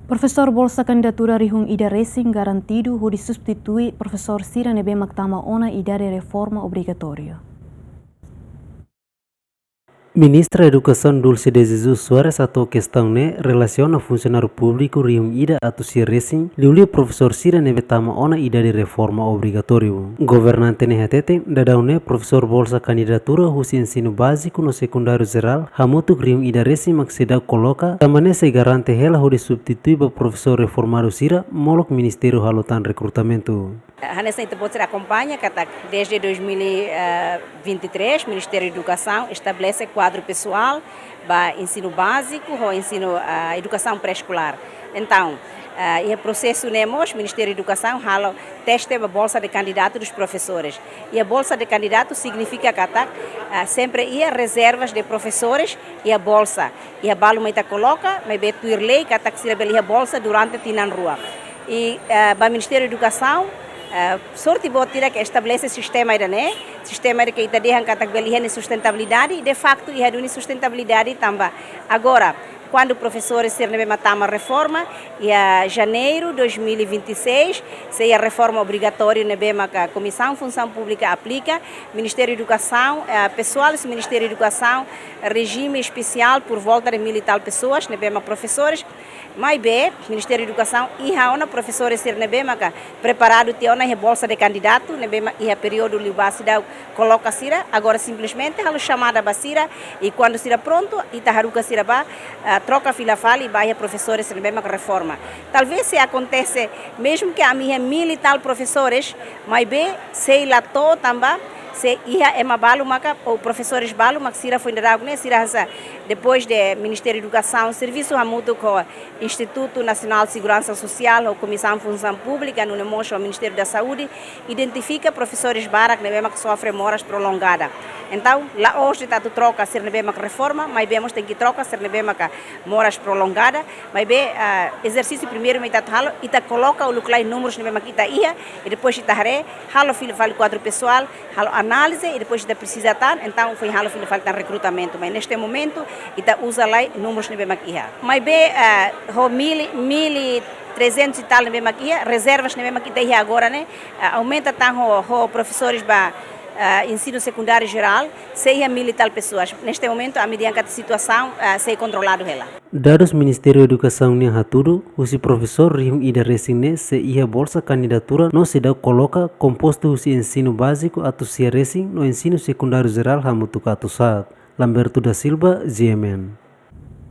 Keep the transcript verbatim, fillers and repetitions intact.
Profesór bolsa kandidatura rihun ida resin garantidu hodi substitui profesór sira ne'ebé mak tama ona idade reforma obrigatóriu. Ministra Edukasaun Dulce de Jesus Soares hato'o kestaun ne'e relasiona funsionáriu públiku rihun ida atus sia resin, liuliu profesór sira ne'ebé tama ona idade reforma obrigatóriu. Governante ne'e hateten, daudaun ne'e profesór bolsa kandidatura husi ensinu báziku no sekundáriu jerál hamutuk rihun ida resin mak seidauk koloka, tanba ne'e sei garante hela hodi substitui ba profesór reformadu sira, molok ministériu halo tan rekrutamentu. Hanesan ita-boot sira akompaña katak desde dois mil e vinte e três, Ministériu Edukasaun estabelese kuadru pesoál ba ensinu báziku ho ensinu, ah, edukasaun pré-eskolár. Entaun, ah, iha prosesu ne'e mós, Ministériu Edukasaun halo teste ba bolsa de candidato dos professores. Iha bolsa de candidato signifika katak, ah, sempre iha rezervas de professores iha bolsa. Iha balu mak ita koloka, maibé tuir lei katak sira bele iha bolsa durante tinan rua. I, eh, ba Ministériu Edukasaun, eh, sorte boot ida ke estabelese sistema ida-ne'e, sistema ida ke ita dehan katak bele iha nia sustentabilidade, i de faktu iha duni sustentabilidade tanba agora, kuandu profesores sira ne'ebé mak tama reforma, iha janeiru dois mil e vinte e seis, sei iha reforma obrigatóriu ne'ebé maka Komisaun Funsaun Públika aplika, Ministériu Edukasaun, eh, pesoál husi Ministériu Edukasaun, rejime espesiál por volta de mil e tal pessoas, ne'ebé mak profesores, maibé, Ministériu Edukasaun iha ona profesores sira ne'ebé maka preparadu tiha ona iha bolsa de candidato, ne'ebé mak iha períodu liubá seidauk koloka sira, agora simplesmente halo xamada ba sira, i kuandu sira prontu, ita haruka sira ba, ah, troka fila fali ba iha profesores sira ne'ebé maka reforma. Talvés se akontese, mezmu ke ami iha mil e tal profesores, maibé sei la to'o tanba sei iha ema balu maka, ou profesores balu mak sira foin daudauk ne'e, sira hanesan, depois de Ministériu Edukasaun, servisu hamutuk ho Institutu Nasionál Seguransa Sosiál, ho Komisaun Funsaun Públika, nune'e mós ho Ministériu da Saúde, identifika profesores barak ne'ebé mak sofre moras prolongada. Entaun, la'ós de'it atu troka sira ne'ebé mak reforma, maibé mós tenke troka sira ne'ebé maka moras prolongada, maibé, ah, ezersísiu primeiru mak ita atu halo, ita koloka uluk lai númerus ne'ebé mak ita iha, i depois ita haree, halo fila fali kuadru pesoál, halo análize, i depois ita presiza tan, entaun foin halo fila fali tan rekrutamentu. Mas neste momentu, ita uza lai númerus ne'ebé mak iha. Maibé, ah, ho mil, mil e trezentos e tal ne'ebé mak iha, rezervas ne'ebé mak ita iha agora ne'e, ah, aumenta tan ho, ho profesores ba, ah, ensinu sekundáriu jerál, sei iha mil e tal pessoas. Neste momento, ami dehan katak situasaun, ah, sei kontroladu hela. Dadus Ministériu Edukasaun nian hatudu, husi profesór rihun ida resin ne'e sei iha bolsa kandidatura no seidauk koloka, kompostu husi ensinu báziku atus sia resin no ensinu sekundáriu jerál hamutuk atus haat. Lamberto da Silva, G M N.